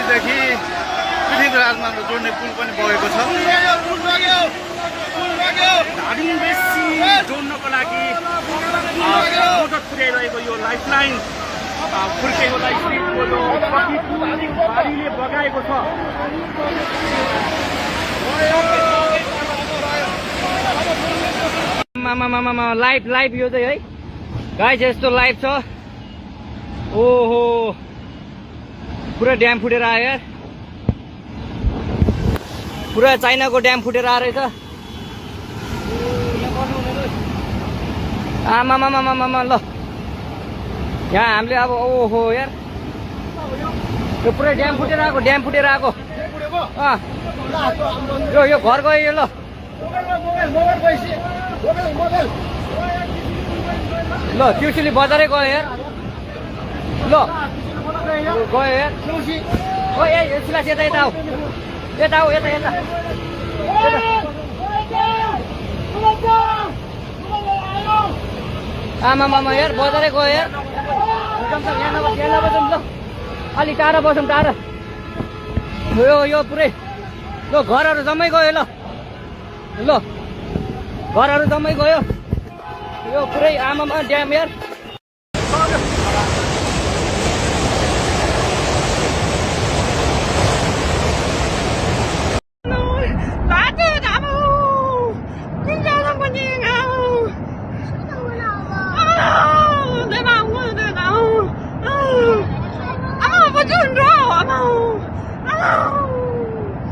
देखि पृथ्वीराजमा जोड्ने पुल पनि बगेको छ। धादिङ बेसी जोड्नको लागि मोटर पुर्याइरहेको यो लाइफलाइन फुर्केकोलाई बाढीले बगाएको छ। लाइभ यो चाहिँ है गाइस यस्तो लाइभ छ। ओहो पुरा ड्याम फुटेर आयो यार, पुरा चाइनाको ड्याम फुटेर आएर रहेछ। आमामामामामा ल यहाँ हामीले अब ओहो यार यो पुरै ड्याम फुटेर आएको, ड्याम फुटेर आएको। यो घर गयो यो। ल ल त्रिशुली बजारै गयो यार। ल गयो यार। ओ ए सिलास यता यता आऊ, यता आऊ, यता यता। आमामामा यार बजारै गयो यार। यहाँ नबसौँ ल, अलिक टाढा बसौँ, टाढा। यो पुरै ल घरहरू जम्मै गयो। ल ल घरहरू जम्मै गयो। यो पुरै आमामा ड्याम यार।